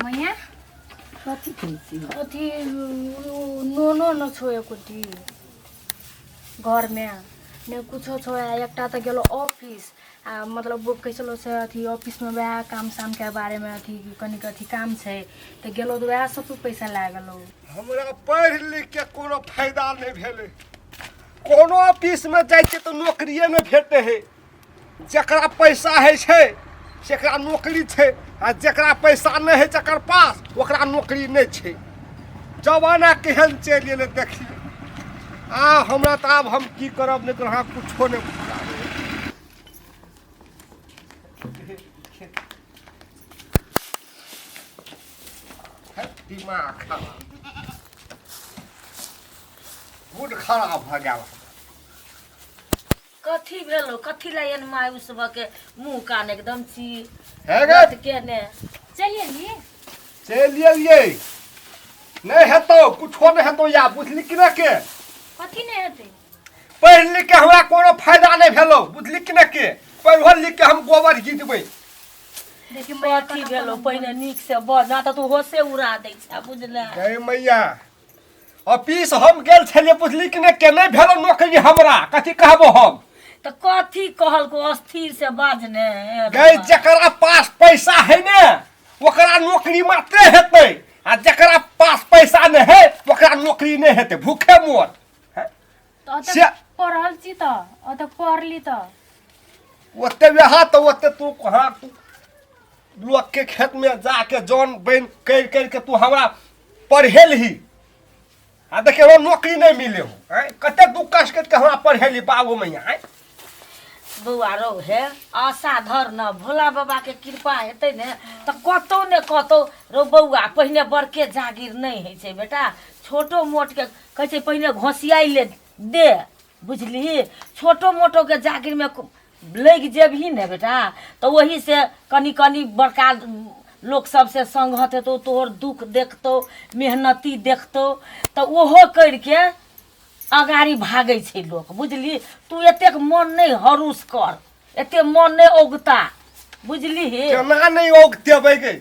मैया। कथी कहै छी? अथी नोनो न छौ एकोटी घरमे, ने कुछो छौ। आ एकटा तऽ गेलो ऑफिस आ मतलब कहै छलो से अथी ऑफिसमे वएह काम सामके बारेमे अथी कनिक अथी काम छै तऽ गेलो तऽ वएह सब पैसा लए गेलो। हमरा पढ़ि लिख के कोनो फायदा नहि भेलै। कोनो ऑफिसमे जाइ छियै तऽ नौकरिए नहि भेटै है। जकरा पैसा होइ छै सेकरा नौकरी छै आ जकरा पैसा नहि होइ जकर पास ओकरा नौकरी नहि छै। जमाना केहन चलि एलै देखियौ। आ हमरा तऽ आब हम की करब नहि करब, हमरा कुछो नहि बुझाबैए। दिमाग खराब, मूड खराब भऽ गेल। कथी भेलो? कथी ला एहन मायूस भऽ के मुंह कान एकदम छी हे गे केने? चलि एलियै। चलि एलियै। नहि हेतौ, कुछो नहि हेतौ। या बुझली कि नहि के? कथी नहि हेतै? पढ़ि लिख के हमरा कोनो फायदा नहि भेलौ, बुझली कि नहि के? पढ़ल लिख के हम गोबर घिचबै। देखी मैया। कथी भेलो? पहिने नीक से बज ना तऽ तू होशे उड़ा दै छै, बुझले? गै मैया, ऑफिस हम गेल छलियै, बुझली कि नहि के? नहि भेलौ नौकरी हमरा। कथी कहबो हम? तऽ कथी कहलको? अस्थिर से बाज ने। गै, जकरा पास पैसा है ने ओकरा नौकरी मात्रे हेतै आ जकरा पास पैसा नहि है ओकरा नौकरी नहि हेतै, भूखे मोर। तऽ ओतऽ पढ़ल छी तऽ ओतऽ पढ़ली तऽ ओते वएह तऽ ओते तू कहाँ, तू लोक के खेत में जाके जन बन कर कर के तू हमरा पढ़ेलही आ देखिए हमरा नौकरी नहीं मिले हो। आँय, कते दुख कष्ट करके हमरा पढ़ेली बाबू मैया। आँय बौआ रौ, हे आशा धर न, भोला बाबा के कृपा हेतै ने तऽ कतौ ने कतौ। रौ बौआ, पहिने बड़के जागीर नहि होइ छै बेटा, छोटो मोटके कहै छै पहिने घोसियाइ ले दे, बुझलिही? छोटो मोटोके जागीरमे लागि जेबही ने बेटा तऽ ओहीसँ कनि कनि बड़का लोक सबसँ सङ्गत हेतौ, तोहर दुःख देखतौ, मेहनती देखतौ तऽ ओहो करिके अगाड़ी भागै छै लोक, बुझली? तू एतेक मन नहि हरूस कर, एतेक मन नहि औगता, बुझलिही? केना नहि औगतेबै गे?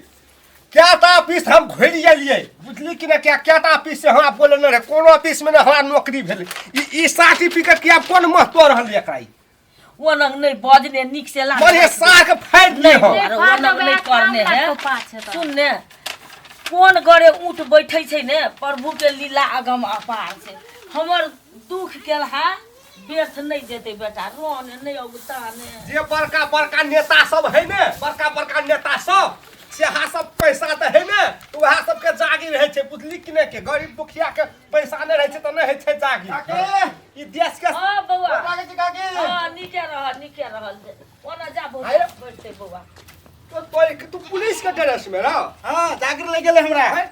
क्या टा ऑफिस हम घुरि गेलियै, बुझली कि नहि? क्या क्या टा ऑफिस से हमरा बोलेने रहै, कोनो ऑफिस में नहि हमरा नौकरी भेलै। ई सर्टिफिकेट के आब कोन महत्व रहल एकरा? ई ओनंग नहि बजने, नीक से लाज। मरे साग फाड़ि नहि दिए हम। अरे ओनंग नहि करने है। सुन ने, कोन गरे ऊँट बैठै छै ने, प्रभु के लीला अगम अपार छै। हमर दुख केलहा व्यर्थ नहि जेतै बेटा, रोन नहि, औगता ने। जे बड़का बड़का नेता सब है ने, बड़का बड़का नेता सब सेहा सब पैसा तऽ है ने, तऽ वएह सबके जागीर रहै छै, बुझली कि नहि के? गरीब दुखिया के पैसा नहि रहै छै तऽ नहि होइ छै जागीर। ई देश के हाँ बौआ। गोर लागै छी काकी। हाँ, नीके रहल, नीके रहल। ओना जा बौआ। आये। बैठते बौआ। तो तू पुलिस के ड्रेस में रह? हाँ, जागीर लग गेलै हमरा। हैं?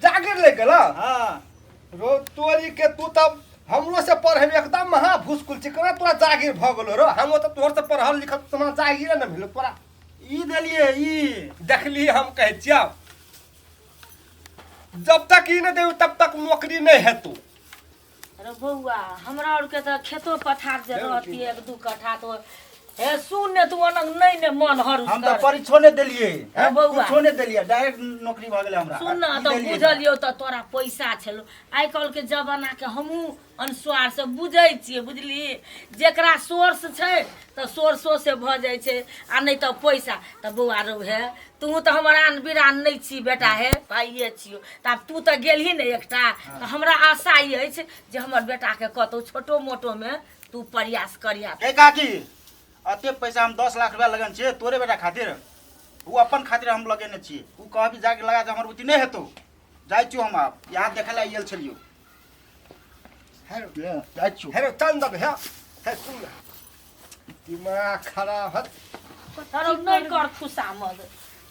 जागीर ले गेल? हाँ। रो तोरी के, तू तब हमरो से पढ़े में एकदम महा भूसकुल छी। केना तोरा जागीर भऽ गेलो रो? हम तऽ तोहर से पढ़ल लिखल, तोरा जागीरे ने भेलो तोरा। ई देलिए ई। देखली, हम कहै छियौ, जब तक ई नहि देबी तब तक नौकरी नहि हेतौ। अरे बौआ, हमरा आरके तऽ खेतो पथार जे रहती एक दू कट्ठा तो हे सुन ने, तू अनंग नहि ने मन हरू। हम तऽ परीक्षो नहि देलिए। हे बौआ। कुछो नहि देलिए, डायरेक्ट नौकरी भऽ गेलै हमरा। सुन ने। ई तऽ देलियै। बुझलियौ तऽ तोरा पैसा छलौ। आइ काल्हिके जमानाके हमहूँ अनुस्वार से बुझै छियै, बुझली? जेकरा सोर्स छै तऽ सोर्सो से भऽ जाइ छै आ नहि तऽ पैसा तऽ। बौआ रौ हे, तू तऽ हमर आन बिरान नहि छी बेटा, हे भाइये छियौ। तऽ आब तू तऽ गेलही ने एकटा, तऽ हमरा आशा ई अछि जे हमर बेटाके कतहु छोटो मोटोमे तू प्रयास करिहा। ए काकी, एते पैसा हम 10 लाख रुपया लगन छियै तोरे बेटा खातिर, ओ अपन खातिर हम लगेने छियै। ओ कहबी जाके लगा के हमर बुद्धि नहि हेतौ। जाइ छियौ हम आब, यहाँ देखै लए आयल छलियौ। हेरो। जाइ छियौ। हेरो चंदन, हे हे सुन ने, दिमाग खराब हत। अरे नहि कर खुशामद।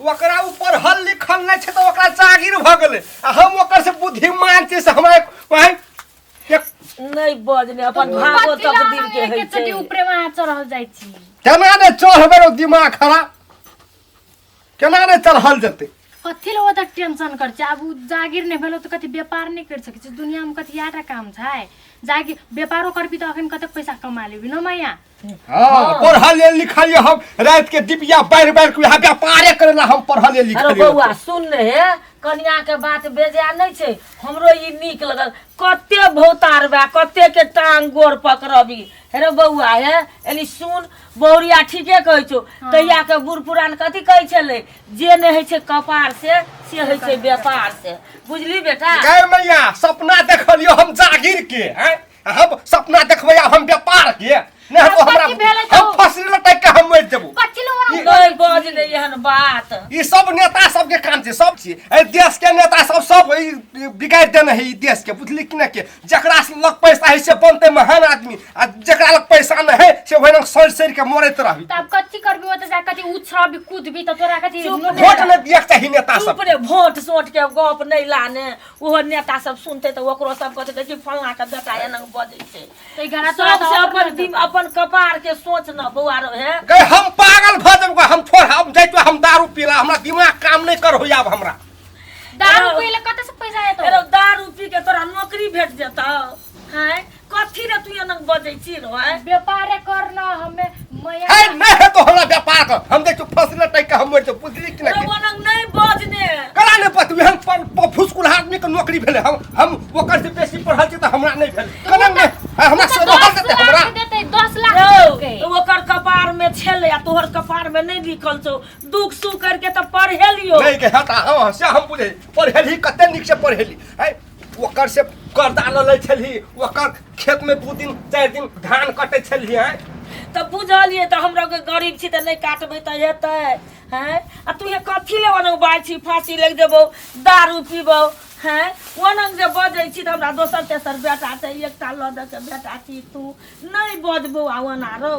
ओकरा ऊपर हल लिखल नहि छै तऽ ओकरा जागीर भऽ गेलै आ हम ओकर से बुद्धिमान छी से हमरा वही नहि बजने, अपन भागो तकदीर के होइ छै। ऊपरे वहाँ चढ़ल जाइ छी। केना नहि चढ़बै रौ? दिमाग खराब, केना नहि चढ़ल जेतै? कथी लए ओतेक टेंशन कर छै? आब उ जागीर नहि भेलो तऽ कथी व्यापार नहि करि सकै छै? दुनियामे कथी इएह काम छै? जागीर व्यापारो करबी तऽ अखन कतेक पैसा कमा लेबी न मैया? हाँ, पढ़ल लिखल हम रात के डिबिया बारि बारि के वएह व्यापारे करे ला हम पढ़ल अरे लिखल। बौआ सुन ने हे, कनिया के बात बेजा नहि छै, हमरो ई नीक लगल। कते भौतार बा, कते के टांग गोर पकड़बी। हे रे बौआ हे, एनी सुन, बहुरिया ठीके कहै छौ। तहिया के बूढ़ पुरान कथी कहै छलै? जे नहि होइ छै कपार से होइ छै व्यापार से, बुझली बेटा? गै मैया, सपना देखलियो हम जागीर के हैं, हम सपना देखबै आब हम व्यापार के नहि तो हमरा कथी भेलै तो? हम फसरी लटक के हम मरि जेबो। कथी लए ओना नहि बज नहि एहन बात। ई सब नेता सबके काम छै, सब छी एहि देश के नेता सब, सब ई बिगाड़ि देने है ई देश के, बुझली कि नहि? के जकरा लग पैसा है से बनते महान आदमी, आ जकरा लग पैसा नहि है से ओहिना सड़ि सड़ि के मरैत रही। तऽ आब कथी करबी ओतऽ जा? कथी उछरबी कूदबी तऽ तोरा कथी चुप। वोट नहि दियक चाही नेता चुप सब। रे, भोट सोट के गप नहि लाने। ओहो नेता सब सुनते तऽ ओकरो सब कहते देखी फलना के बेटा एना बजै छै। तऽ घरा तोरा सबसे तऽ अपन अपन कपार के सोच न बौआ रो हे। गै हम पागल भऽ जेबै, हम छोड़, हम जैतो हम दारू पीला, हमरा दिमाग काम नहि कर होइया आब हमरा। दारू पी ले कतऽ से पैसा एतौ? एरो दारू पी के तोरा नौकरी भेट जेतौ? हैं, कथी रे तू एना बजै छी रो? हैं, व्यापारे कर न हमे मैया। है नहि हेतौ हमरा व्यापार कर, हम देखियौ फसले टैक के हम मरि जेबै, बुझली कि रो नहि? ओना नहि बजने। कला नहि पतबै हम पर फुसकुल आदमी के नौकरी भेलै, हम ओकर से बेसी पढ़ल छी तऽ हमरा नहि भेलै, केना नहि हमरा से रहल दस देतै हमरा? लाख देतै, 10 लाख रौ देलकै। तऽ ओकर कपार में छेलै आ तोहर कपार में नहि लिखल छौ। दुख सुख करके तऽ पढ़ेलियो। नहि के हटा, हँ से हम बुझै, पढ़ेली कते नीक से पढ़ेली है, ओकर से कर्जा लऽ लै छलही, ओकर खेत में 2 दिन 4 दिन धान कटै छलही है। तऽ बुझलियै तऽ हमरा के गरीब छी तऽ नहि काटबै तऽ हेतै? हैं, आ तू हे कथी ले ओनंग बाज छी, फांसी लागि जेबौ, दारू पीबौ? हैं, ओनंग जे बजै छी तऽ हमरा दोसर तेसर बेटा छै, एकटा लऽ दऽ के बेटा छी तू। नहि बजबौ आ ओना रौ।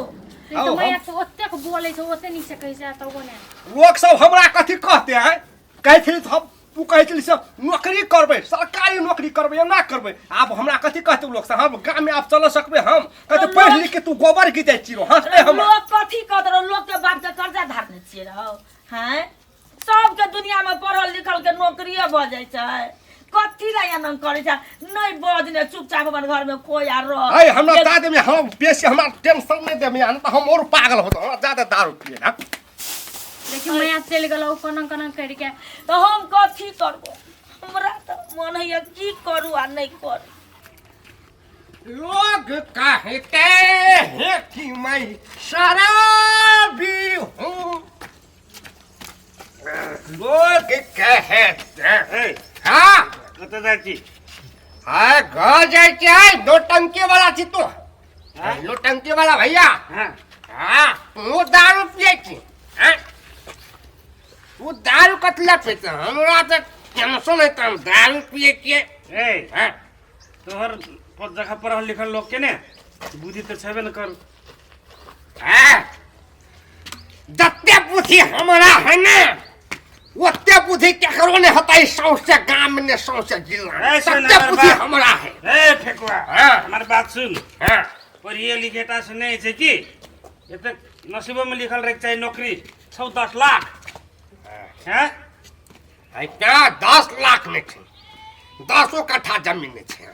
तऽ मैया से ओतेक बोलै छै, ओते नीक से कहै छै तबो ने। लोक सब हमरा कथी कहते हैं? कहै छली हम, तू कहै छली से नौकरी करबै, सरकारी नौकरी करबै, एना करबै, आब हमरा कथी कहते लोक सब? हम गाममे आब चल सकबै? हम कहते पढ़ि लिख के तू गोबर गिजै छी रो, हंसते हमरा। लोक कथी कहत रौ? लोक के बाप के कर्जा धारने छियै रौ? हैं, सबके दुनिया में पढ़ल लिखल के नौकरिए भऽ जाइ छै? कथी ला एना करै छै? नहि बजने, चुपचाप अपन घर में खोइ आ रह। अरे हमरा जादे में हम बेसी हमरा टेंशन नहीं देमे, नहीं तो हम और पागल होतो, हमरा जादे दारू पिए ना। देखी मैया चलि गेलौ कोना कोना करिके। तऽ हम कथी करबो? हमरा तऽ मन होइया की करू आ नहि करू। लोग कहते हैं कि मैं शराबी हूँ, लोग कहते हैं। हाँ, कतऽ जाइ छी? हाँ, घर जाइ छै। नौटंकी वाला छी तू, नौटंकी वाला भैया। हाँ, तू दारू पिए छी? हाँ? तू दारू कतला पीते? हमरा तऽ टेंशन है तऽ हम दारू पिए छियै। ए हाँ? तोहर पर जगह पढ़ल लिखल लोग के ने बुद्धि तऽ छेबे ने कर। हाँ? जते बुद्धि हमरा है ने ओते बुद्धि केकरो नहि होतै सौंसे गाम में ने सौंसे जिला में। ए, सुन तते हमर बुद्धि बात। हमरा है। ए फेकुआ, हाँ। हमर बात सुन। हाँ। पढ़िए लिखेटा से नहीं छै कि एते नसीबो में लिखल रहे चाही नौकरी छौ 10 लाख हैं। है क्या 10 लाख नहि छै, 10 कट्ठा जमीन नहि छै,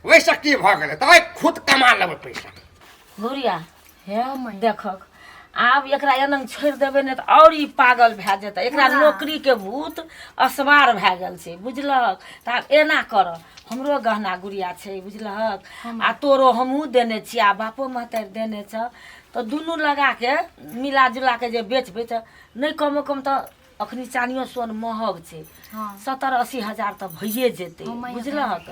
ओहिसँ की भऽ गेलै तऽ खुद कमा लेबै पैसा। गुड़िया हे, देखक आब एकरा एना छोड़ि देबै ने तऽ आओर ई पागल भए जेतै। एकरा नौकरीके भूत असवार भए गेल छै, बुझलक? तऽ आब एना कर, हमरो गहना गुड़िया छै, बुझलहक? आ तोरो हमहूँ देने छियै आ बापो महतारि देने छ, तऽ दुनू लगाके मिला जुला के जे बेचबै तऽ नहि कमो कम तऽ अखनी चानियो सोन महग छै, 70-80 हजार तऽ भइए जेतै, बुझलहक?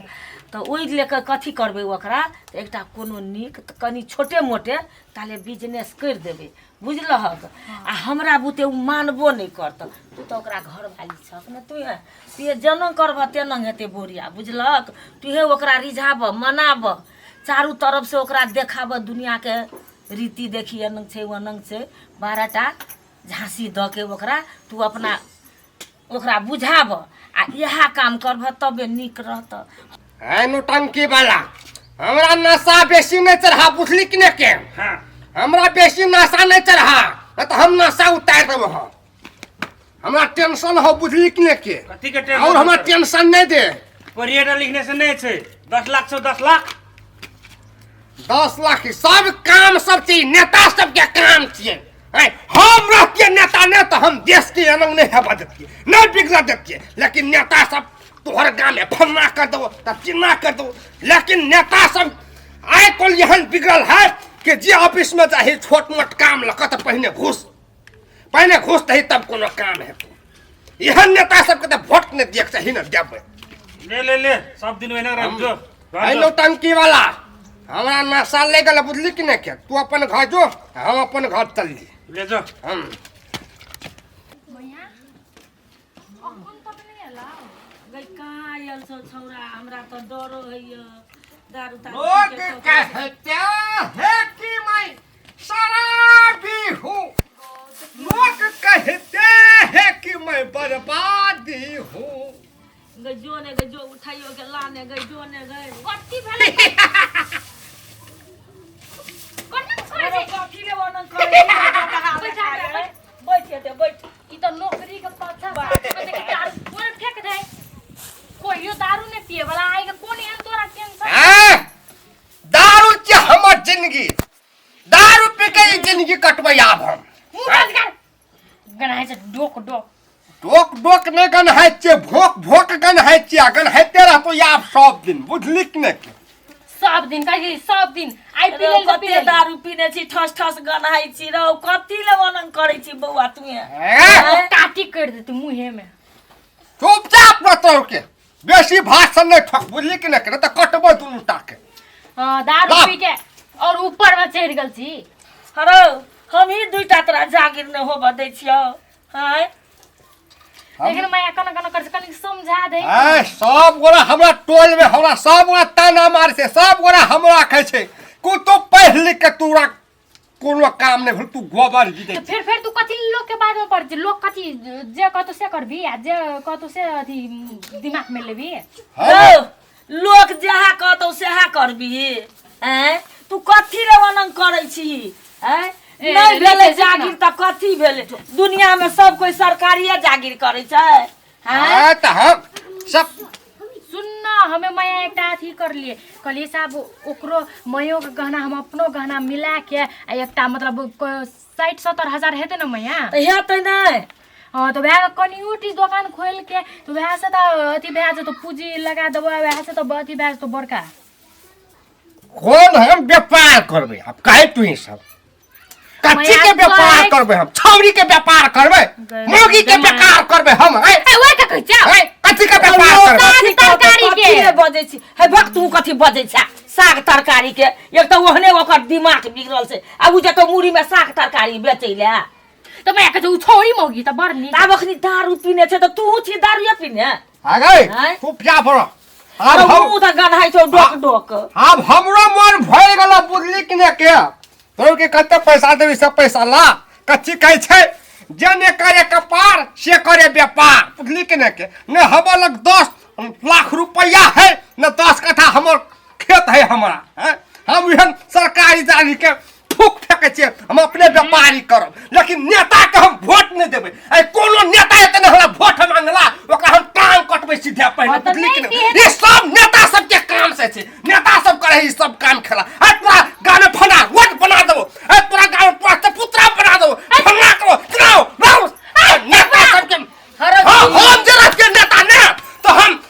तऽ ओहि लऽ कऽ कथी करबै ओकरा? तऽ एकटा कोनो नीक तऽ कनि छोटे मोटे ताले बिजनेस करि देबै, बुझलहक? आ हमरा बुते ओ मानबो नहि करतऽ। तू तऽ ओकरा घरवाली छक ने, तू तुहे जेना करबह तेना हेतै बोरिया, बुझलहक? तुहे ओकरा रिझाबह, मनाबह, चारू तरफसँ ओकरा देखाबह दुनिआँके रीति, देखी एनंग छै ओनंग छै, 12 टा झाँसी दऽ के ओकरा तू अपना ओकरा बुझाबह आ इएह काम करबह तबे नीक रहतऽ। है नौटंकी वाला, हमरा नशा बेसी नहि चढ़ा, बुझली कि नहि के? हाँ। हमरा बेसी नशा नहि चढ़ा, नहीं तऽ हम नशा उतारि देबो। हम हमरा टेंशन हो बुझली कि नहि के कथी के टेंशन और हमरा टेंशन नहीं दे पढ़िएटा लिखने से नहीं छै 10 लाख छौ 10 लाख। 10 लाख ई सब काम सब चीज नेता सबके काम छियै। आँय, हम रहतियै नेता नहि तऽ हम देश के एना नहि हेबऽ देतियै, नहि बिगड़ऽ देतियै। लेकिन नेता सब तोहर गाँव में फलना कर दो तऽ चिन्ना कर दो, लेकिन नेता सब आइ काल्हि एहन बिगड़ल है कि जे ऑफिस में जाही छोट मोट काम लऽ कऽ तऽ पहिने घूस, पहिने घूस दही तब कोनो काम हेतौ। एहन नेता सबके तऽ वोट नहि दियके चाही ने देबै। ले ले ले, सब दिन ओहिना रह जो घर है जो। नौटंकी वाला, हमरा नशा ले गेल बुझली कि नहि के? तू अपन घर जो, हम अपन घर चलली। ले जो। हम भैया, अखन तक नहि एला? गई, कहाँ आयल छौ छौड़ा? हमरा तऽ डरो होइए दारू तारू लोग पी के तो- कहते हैं कि मैं शराबी हूँ, लोग कहते हैं कि मैं बर्बादी हूँ। गई जो ने, गई जो, उठाइयो के लाने गई जो ने गई। कथी भेलै? कोना छोड़ै छै? कथी ले वर्णन करै छी? बैठ जा, बैठ। बैठ हेतै, बैठ। ई तऽ नौकरी के पाछा साथ में दारू पूरे फेंक दे। कहियो दारू नहि पिए वाला आइ के कोन एहन तोरा टेंशन? हैं? दारू के हमर जिंदगी, दारू पी के ई जिंदगी कटबै आब हम। मुंह बंद कर, गनाइ छै डोक डोक। डोक डोक नहि गनहाइ छियै, भोक भोक गनहाइ छियै आ गनहाइते रहतौ आब सब दिन, बुझली कि नहि? सब दिन कहि, सब दिन आइ पी रौ, लेल तऽ पी कते लेल। दारू पीने छी, ठस ठस गनहाइ छी। रौ, कथी ले वर्णन करै छी बौआ तू? हैं? टाटी करि देतै मुँहे में। चुपचाप रहतौ के, बेसी भाषण नहि ठोक, बुझली कि नहि? तऽ कटबो दुनू टाके। हाँ, दारू लाभ। पी के और ऊपर में चढ़ि गेल छी। हरौ, हमही दुईटा तोरा जागीर नहि होबऽ दै छियौ हाय। लेकिन मैं कना कना कर, कनी समझा दे। ऐ, सब गोरा हमरा टोल में हमरा सब गोरा ताना मारे छै, सब गोरा हमरा कहै छै कु तू पढ़ि लिख के तोरा कोनो काम नहि भेल, तू गोबर गिरै। तऽ फेर फेर तू कथी लोग के बात में पड़ छी? लोग कथी जे कहतो से करबी आ जे कहतो से अथी दिमाग में लेबी? रौ, लोक जहाँ कहतौ सेहा करबी? ऐं, तू कथी रे वर्णन करै छी? ऐं, ए, नहि भेलै रे, जागीर तऽ कथी भेलै? दुनिया में सब कोइ सरकारिये जागीर करै छै? हैं? हँ, तऽ हम सब सुन न, हमे माया एकटा अथी करलिए, कहलिए साहब ओकरो मयो के गहना हम अपनो गहना मिला के आ एकटा मतलब 60-70 हजार हेतै ने मैया? तऽ हेतै नहि? हाँ, तऽ वएह कनियोटी दोकान खोलि के तऽ वएह से तऽ अथी भए जेतौ, पूंजी लगा देबो, वएह से तऽ अथी भए जेतौ बड़का। कोन हम व्यापार करबै आब? कहै तू ई सब कच्ची के माया व्यापार करबै हम? छौरी के व्यापार करबै, मौगी के व्यापार करबै हम? ऐ, ए, वएह के कहै छौ। ऐ, कथी के व्यापार करबै? साग तरकारी के। कथी रे बजै छी? हे भक्त, तू कथी बजै छै साग तरकारी के? एक तऽ ओहने ओकर दिमाग बिगड़ल छै आ उ जेतौ मुड़ी में साग तरकारी बेचै लए। तऽ माया कहै छै उ छौरी मौगी तऽ बड़ नीक। आब अखनी दारू पीने छै तऽ तू छी दारूए पीने? आ गई। आँय? तू प्या भर आब हम मुँह तऽ गन्हाइ छौ डोक डोक। आब हमरो मन भरि गेल, बुझली कि नहि के? तोर के कते पैसा देबी सब पैसा ला। कच्ची कहै छै जे ने करे कपार से करे व्यापार, बुझली कि नहि के? ने हमर लग 10 लाख रुपया है, ने 10 कट्ठा हमर खेत है हमरा, हैं? हम एहन सरकारी जारी के थूक फेंकै छियै। हम अपने व्यापारी करब, लेकिन नेता के हम वोट नहि देबै। आइ कोनो नेता एतै ने हमरा वोट मांगला, ओकरा हम टांग कटबै सीधे पहिने। हाँ, तऽ बुझली कि नहि नहि? दिहे। ई सब नेता सबके काम से छै, नेता सब करे ई सब काम खेला। आइ तोरा गाँव में फना रोड बना देबो, आइ तोरा गाँव में तोरा चबूतरा बना देबो, फलना करो चुनाव लड़ो। नेता सबके हर हाँ, हम जे रहतियै नेता ने तो हम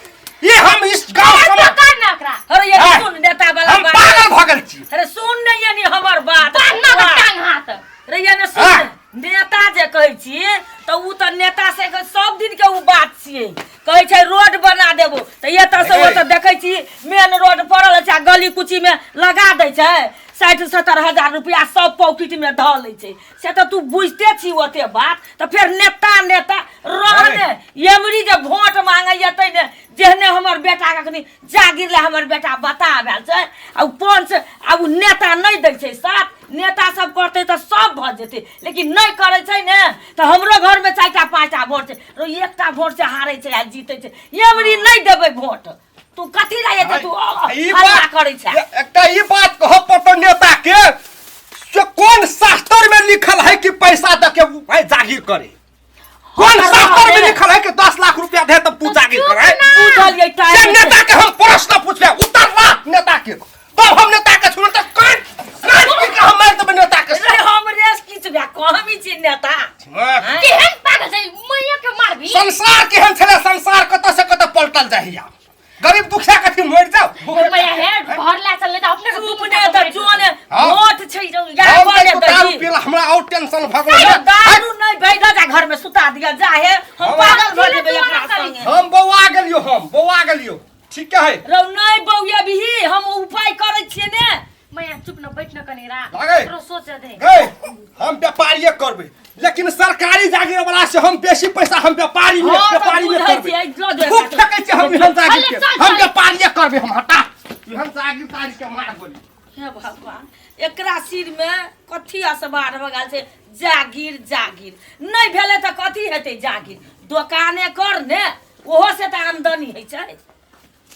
ये हम इस गाँव समाज कर ना ओकरा। अरे ये आँय। सुन नेता वाला हम बात। पागल भऽ गेल छी। अरे सुन ने यानी हमर बात। बान्ह के टांग हाथ। रे ये ने सुन। आँय। नेता जे कहै छी तऽ उ तऽ नेता से सब दिन के उ बात छियै, कहै छै रोड बना देबो तऽ एतऽ से ओतऽ देखै छी मेन रोड पड़ल छै आ गली कुची में लगा दै छै, 60-70 हजार रुपया सब पॉकेट में धऽ लै छै। से तऽ तू बुझते छी ओते बात। तऽ फेर नेता नेता रहने एमरी जे वोट मांगे एतै ने, जेहने हमर बेटा के अखनी जागीर ले हमर बेटा बता भेल छै आ उ पंच आ उ नेता नहि दै छै साथ। नेता सब करतै तऽ सब भऽ जेतै, लेकिन नहि करै छै ने तऽ हमरो घरमे चारिटा पाँचटा वोट छै रो, एकटा वोट से हारै छै आ जीतै छै। एमरी नहि देबै वोट। तू कथी लए एते तू ई हल्ला बात करै छै? एकटा ई बात कहऽ पड़तौ नेता के से कोन शास्त्र में लिखल है कि पैसा दे के भाई जागीर करे? कोन शास्त्र में लिखल है कि 10 लाख रुपया दे तब तू जागीर करे? बुझलियै से टाइम। नेता के हम प्रश्न पूछबे, उत्तर ला नेता के, तब हम नेता के सुन त कान कान पी के हम मार देबै नेता के। रे, हम रेस किछु भए कहमी छी नेता। हाँ। केहन पागल छै, मैया के मारबी। संसार केहन छलै, संसार कतऽ से कतऽ पलटल जाइया। गरीब दुखिया कथी मरि जाओ? मैया हे, घर ला चल, नहीं त अपने के चुप ने तऽ जोने हाँ। मोट छै जो या हम बने तऽ दारू दही। पीला हमरा और टेंशन भऽ गेल। अरे दारू नहि बैठ जा, घर में सुता दिया जा हे, हम पागल भऽ जेबै एकरा संगे। हम बौआ गेलियो, हम बौआ गेलियो, ठीक है। रौ नहि बौआ बिही, हम उपाय करै छियै ने। मैया, चुप न बैठ न कनी रा। लागै। एकरो सोचे दे। गै, हम व्यापारिये करबै, लेकिन सरकारी जागीर वाला से हम बेसी पैसा हम व्यापारी में हाँ, तऽ व्यापारी में बुझै करबै। छियै, लऽ जो खूब एकरा। फेकै छियै हम एहन जागीर के। अरे चल, हम चल। व्यापारिये करबै, हम हटा एहन जागीर तागीर के मार गोली। हे भगवान, एकरा सिर में कथी असबार भऽ गेल छै? जागीर जागीर नहि भेलै तऽ कथी हेतै? जागीर दोकाने कर ने, ओहो से तऽ आमदनी होइ छै।